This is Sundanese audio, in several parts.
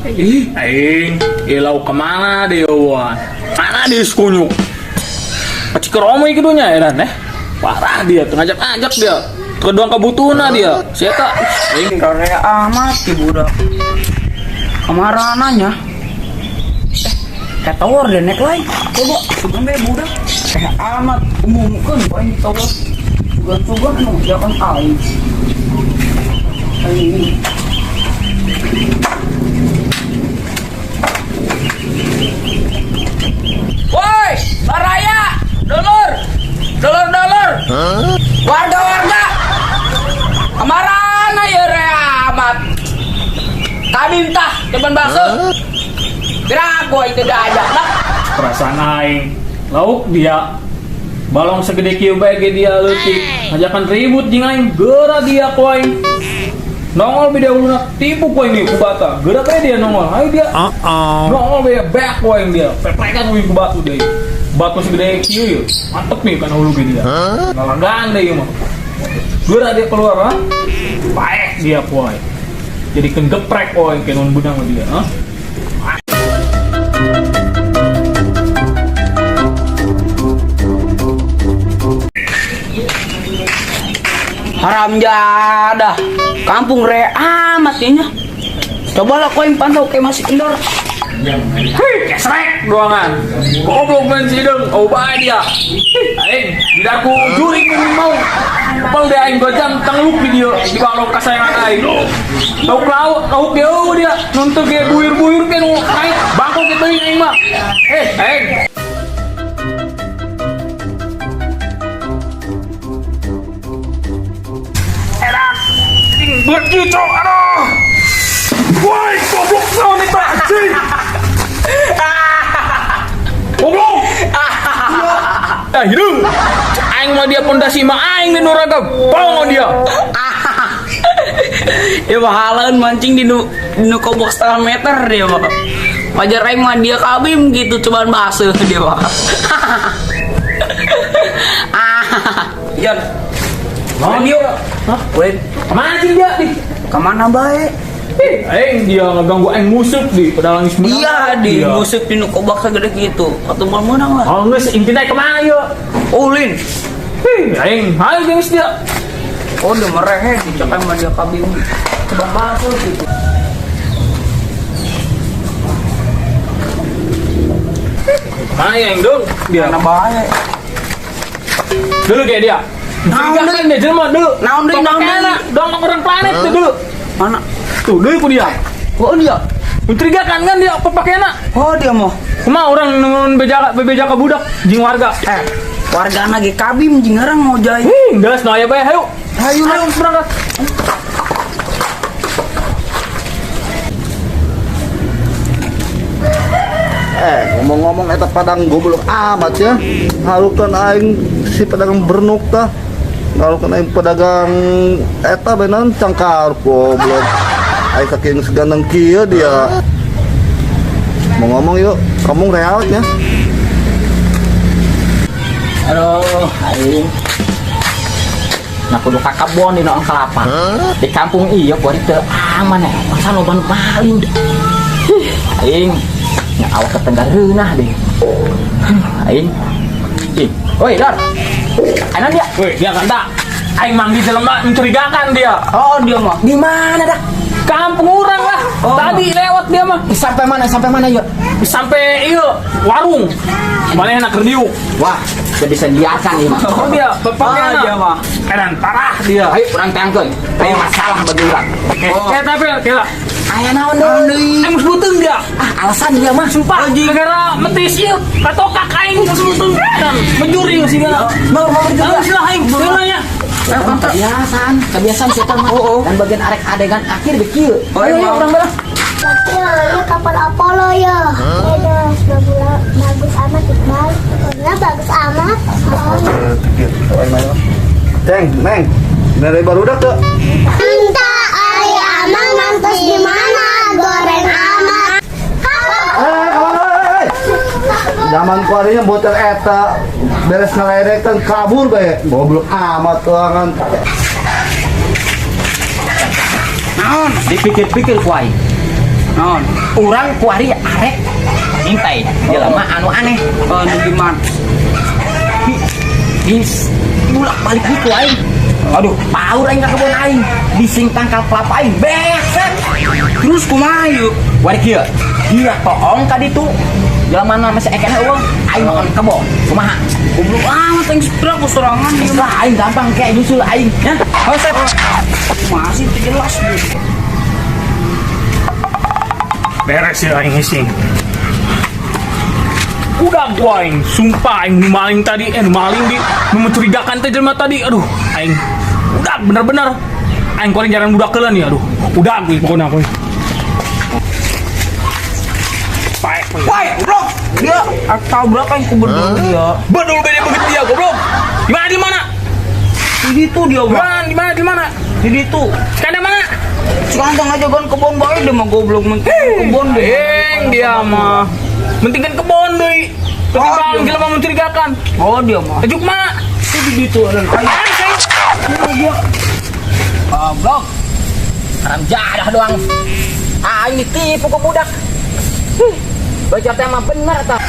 Ih, aing, ilau kemana dia wan? Mana dia sekunyuk? Pacik romo ieu nya edan eh. Parah dia, tuh ngajak-ngajak dia. Keduang kebutuhan dia. Siapa? Aing. Korea amat si budak. Kemarananya. Ke tower deh naik lain. Coba, sugan be budak. Amat umumkeun bae di tower. Sugan-sugan anu jangan aing. Aing. Woi, baraya, dulur, dulur-dulur, warga-warga, kemarin ya rea amat. Kami entah, cuman bakso. Kira gua itu diajak dah. Perasaan aing. Lauk dia balong segede kieu bae ge dia leutik. Ngajakan ribut jeung aing, geura dia ku aing. Nongol beda uluna tipu ku aing nih ku bata. Geura bae dia nongol. Ayo dia. Nongol bae beak ku aing dia. Peprekan ku batu deui. Batu segede kieu yeuh. Mantep nih kana hulu ge dia. Ngalagaan deui mah. Geura dia keluar ha. Paek dia ku aing. Jadi geprek ku aing kenon benang sama dia, ha? Haram jadah. Kampung rea amat nya. Coba lah kau yang pantau kayak masih kendor. Hei, kesrek doangan. Goblok main si hidung, oh bae dia. Aing, tidak ku juring mun mau. Kepel dia aing 2 jam tengluk di dia di balong kasayangan aing. Lauk lauk, lauk dia oh dia nuntut ge buyur-buyur ke nu naik bangko ge teuing aing mah. Eh, aing. Enak. Anjing berki cok, aduh. Woi, goblok naon eta anjing. Goblok. Ah, hidup. Aing mah dia pondasi mah aing di nuraga. Pongo dia. Ya mahalan mancing di nu kobok setengah meter dia mah. Wajar aing mah dia kabim gitu cuman basuh dia mah. Ah, Jon. Naon yuk. Hah? Wait, Kemana sih dia nih? kemana bae? Ih, aing dia ngeganggu aing musuk di pedalang sebenarnya. Iya di musik di nu kobok segede gitu. Atau mau menang lah. Oh, geus intina kemana yuk? Ulin. Ih, aing, hayu geus dia. Oh, dia merehe dicapai sama dia kabim. Coba basuh gitu. Kemana ya aing dong? Dia. Mana bae? Dulu kayak dia. Naon Mencurigakan dia jelema dulu. Naon deui, naon deui? Dong orang planet tuh dulu. Mana? Tuh dulu ku dia. Oh dia. Mencurigakan kan dia pemakaianna. Oh dia mah. Kumaha orang nengon beja bebeja ka budak jeung warga. Eh, warga lagi kabim jeung ngarang mau jai. Hih, geus nu aya bae hayu. Hayu lah. Hayu berangkat. Eh, ngomong-ngomong eta padang goblok amat ya. Halukan aing si pedagang bernuk tah. Halukan aing pedagang eta benan cangkar goblok. Aing saking segandeng kieu dia. Mau ngomong yuk, kamu real ya. Aduh, aing. Nah, kudu ka kebon di noong kelapa. Di kampung iya kuari teu aman ya. Masa loba nu maling. Hih, aing. Nya awak ketenggareunah deh. Aing. Ih, oi, Dor. Ayo dia. Woi, dia kan tak. Aing manggil jelema mencurigakan dia. Oh dia mah. Di mana dah? Kampung urang lah. Oh. Tadi lewat dia mah. Sampai mana? Sampai mana yuk? Sampai iya warung. Mana enak kerdiuk. Wah, tidak bisa dibiarkan ini mah. Oh dia, Ah, dia mah. Edan parah dia. Ayo urang tangkeun. Ayo masalah bagi urang. Eh, eh tapi kira. Aya naon deui? Aing mus buteung dia. Ah, alasan dia mah. Sumpah, gara-gara metis ieu katokak aing mus buteung. Dan mencuri sih dia. Mau mau juga. Langsung lah aing, sebenarnya. Kebiasaan, kebiasaan kita mah. Dan bagian arek adegan akhir bekieu. Oh, Ayo, ayo emang. urang belah. Tapi ya, kapal Apollo ya. Aduh, bagus, bagus amat Iqbal. Pokoknya bagus amat. Oh. Ceng, Neng. Dari barudak tuh. Entah ayah amang mantus di mana goreng amat. Eh, kemana? Eh, eh. Zaman kuarinya bocah eta beres ngeledek kan kabur bae. Goblok amat tuangan. Naon? Dipikir-pikir ku aing. Naon? Urang kuari arek ngintai jelema anu aneh. Oh, nu gimana? Di bulak balik gitu aing. Aduh, paur aing ka kebon aing. Bising tangkal kelapa aing besek. Terus kumaha yuk? Wari kieu. Dia toong ka ditu. Jelema na masih ekena eueuh, aing makan kebon. Kumaha? Goblok amat aing sepira ku sorangan dia mah. Lah aing gampang kayak nyusul aing. Hah? Hosep. Masih teu jelas dia. Beres ya aing ngising. Udah gua aing, sumpah aing nu maling tadi, nu maling di, nu mencurigakan teh jelema tadi. Aduh, aing udah bener-bener aing koreng jalan budak keula nih, aduh. Udah gue pokoknya aku. Paek. Woi, goblok. Dia tabrak aing ku bedul dia. Bedul beda begitu dia goblok. Di mana di mana? Di ditu dia, Di Bang. mana di mana di mana? Di ditu. Sekarang mana? Sekarang tengah jagaan kebon bae dia mah goblok menting kebon deh. Aing dia mah. Pentingkan kebon deui. Ketimbang Oh, iya. jelema mencurigakan. Oh, dia mah. Ajuk mah. Itu di ditu ada aing. Aing. Dia. Goblok. Haram jadah doang. Aing ditipu ku budak. Huh, baca teh mah bener tah.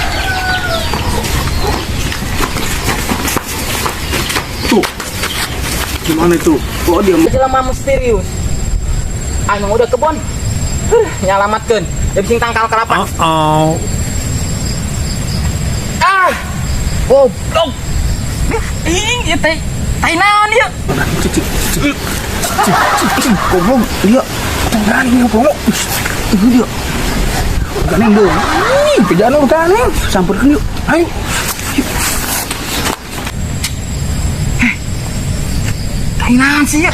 Tuh. Gimana itu? Oh, dia mah. Jelema misterius. Aing mah udah kebon. Huh, nyalamatkeun. Dia bising tangkal kelapa. Oh. Ah! Goblok. Ing ieu teh. Tai naon ieu? Goblok dia. Berani nih goblok. Itu dia. Ganeng dong. Ih, kejaan ganeng. Samperkeun yuk. Ayo. Tai naon sih ieu?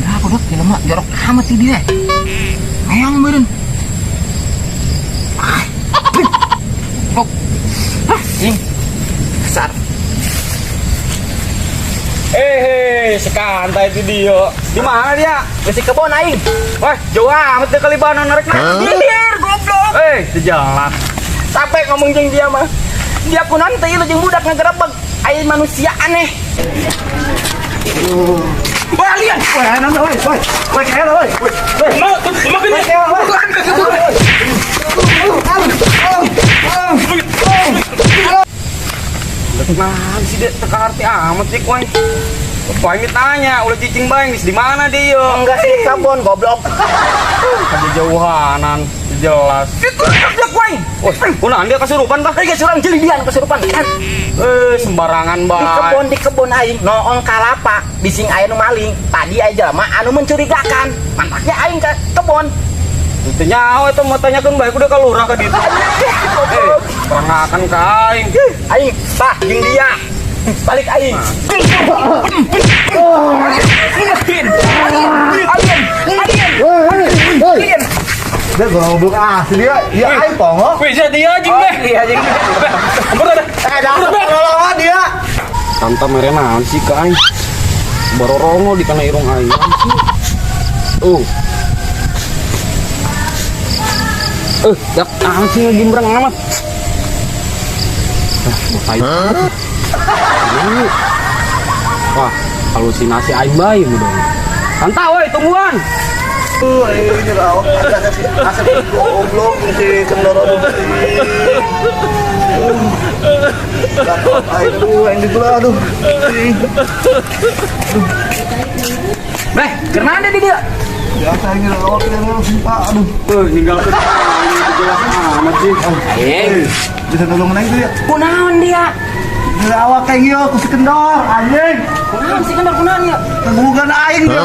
Nah, goblok jelema jorok amat ti dia. Meong meureun. Ah. Goblok. Ah, ing. Besar. Eh, sekantai itu dia. Di mana dia? Besi kebon aing. Wah, jauh amat deh kali banan narik Nyindir goblok. Eh, jelas. Sampai ngomong jeung dia mah. Dia kunaon teh ieu jeung budak ngagerebeg. Aing manusia aneh. Woi, alien. Woi, ayo woi, woi. Woi, kayak woi. Woi. Mau, makan Woi, kayak woi. Nah, sih dia teka arti amat sih kuai. Kuai tanya, ulah cicing bae geus di mana dia? Enggak sih kebon goblok. Kejauhanan, jelas. Itu dia kuai. Wah, kunaon dia kesurupan tah? Eh, surang jelidian kesurupan kan. Eh, sembarangan Di bae. kebon di kebon aing noong kalapa bising aya nu maling. Tadi aya jelema anu mencurigakan. Mantaknya aing ke kebon. Teu nyaho eta mah tanyakeun bae kudu ka lurah ka ditu. Eh, perangakan ka aing. Aing tah jeung dia. Balik aing. Alien. Alien. Woi, woi. Alien. Dia goblok asli dia. Dia aing pongo. Wih, jadi anjing deh. Iya jeung. Eh, dah tolongan dia. Tanta mere naon sih ka aing? Bororongo di kana irung aing. Oh. Eh, dak naon sih ngegimbrang amat. Ah, mau tai. Ini. Wah, halusinasi aing bae dong. Tanta woi, tungguan. Tuh, ini rawak asap goblok si kendor aduh. Aduh, aing digula aduh. Beh, keur di dia? Biasa ini rawak yang sumpah aduh. Tuh, ninggalkeun aing jelas amat sih. Aing. Bisa tolong neng tuh ya. Kunaon dia? Rawak kayak gitu ku si kendor anjing. Kunaon si kendor kunaon ya? Bukan aing dia.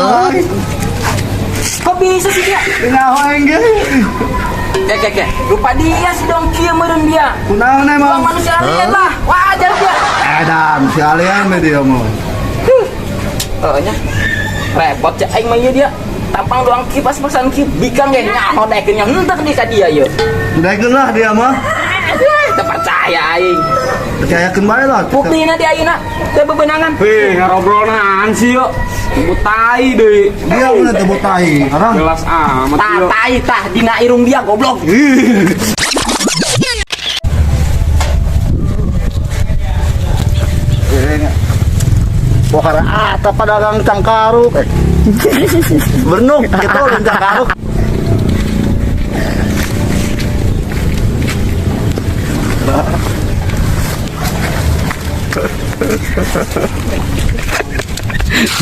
Kok bisa sih dia? Nyaho aing ge. Oke, oke, oke. Lupa dia sih dong kieu meureun dia. Kunaon Bang emang? manusia alien lah. Wajar dia. Edan, si alien be dia mah. Oh nya. Repot cek aing mah ieu dia. Tampang doang kieu pas-pasan kieu bikang ge nyaho daekeun nya henteu di ka dia ieu. Daekeun lah dia mah. Teu percaya aing. Percayakeun bae lah. Buktina dia ayeuna teu bebenangan. Wih, ngarobrol naon sih yuk. Tebut tai deui. Dia udah tebut tai. Haram. Jelas amat Tah yuk. tai tah dina irung dia goblok. Pohara atap pedagang cangkaruk. Eh. Bernuk, gitu orang cangkaruk.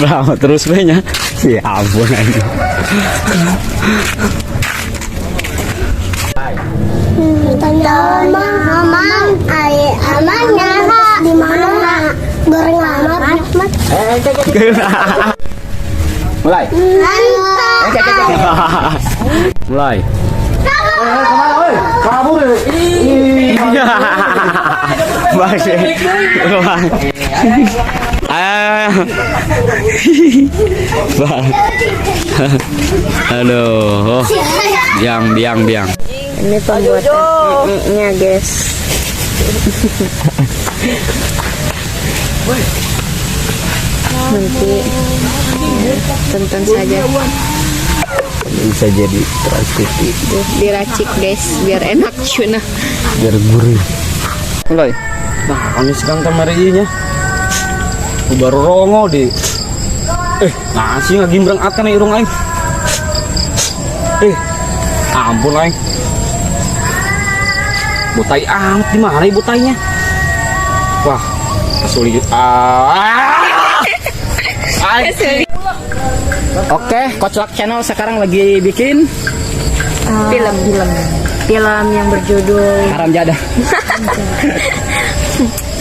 Lama terus nya. Ya ampun aing. Tanya aman, air amannya di mana? Goreng amat, nikmat. Mulai. Mantap. Mulai. Kemana oi? Kabur ya. Masih. Ah. Bang. Aduh. Oh. Biang biang biang. Ini pembuatan mie-nya, guys. Nanti tonton saja. Bisa jadi Trans TV. Tuh, diracik, guys, biar enak cuna. Biar gurih. Mulai. Nah, kami sekarang kamari nya. Baru rongo di. Nah sih ngagimbrang akan irung aing. Ampun aing. Botai amat di mana ibu tainya? Wah, sulit. Ah. Aing. Oke, Koclak Channel sekarang lagi bikin Film, film. Film yang berjudul Haram Jadah.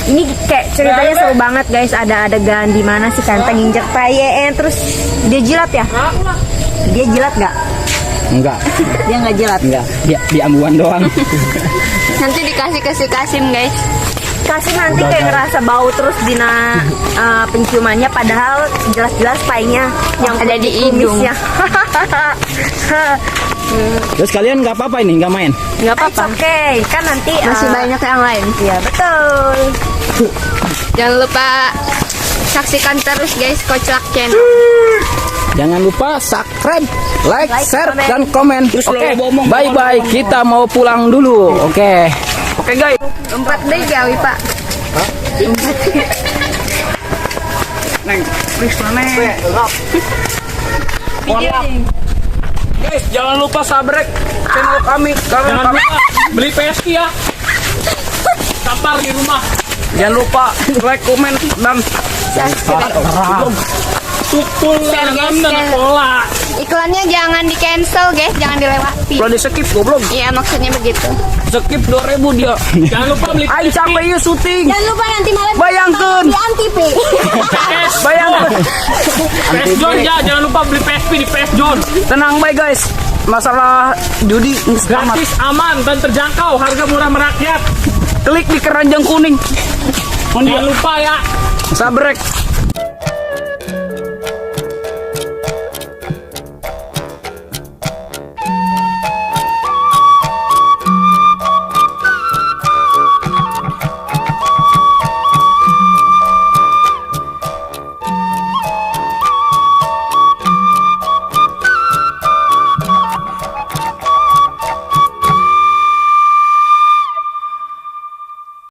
Ini kayak ceritanya seru banget, guys. Ada adegan di mana si Kanta nginjek tai terus dia jilat ya? Dia jilat nggak? Enggak, Dia nggak jilat. enggak. Dia di ambuan doang. Nanti dikasih ke si Kasim, guys. Kasih nanti kayak ngerasa bau terus dina penciumannya, padahal jelas-jelas painya yang Ada di hidung. kumisnya. Terus kalian nggak apa-apa ini, nggak main? Nggak It's apa-apa. okay, kan nanti Masih banyak yang lain. Iya betul. Jangan lupa saksikan terus, guys, Koclak Channel. Jangan lupa subscribe, like, Like, share, comment. dan komen. Oke, bye bye. Kita mau pulang dulu. Oke. Oke guys. Empat deh gawi, Pak. Neng, please neng. Guys, jangan lupa subscribe channel kami. Karena Jangan kami lupa beli PSP ya. Kampar di rumah. jangan lupa like, komen, dan Tukul Share, guys, dan share. pola. Iklannya jangan di cancel, guys, jangan dilewati. kalau di skip goblok. Iya, maksudnya begitu. Skip 2000 dia. Jangan lupa beli Aing capek ieu syuting. Jangan lupa nanti malam Bayangkeun. di Antv. PS. Bayangkeun. PS John ya, jangan lupa beli PSP di PS John. Tenang bye guys. Masalah judi selamat. Gratis, aman dan terjangkau, harga murah merakyat. Klik di keranjang kuning. Jangan lupa ya. Sabrek.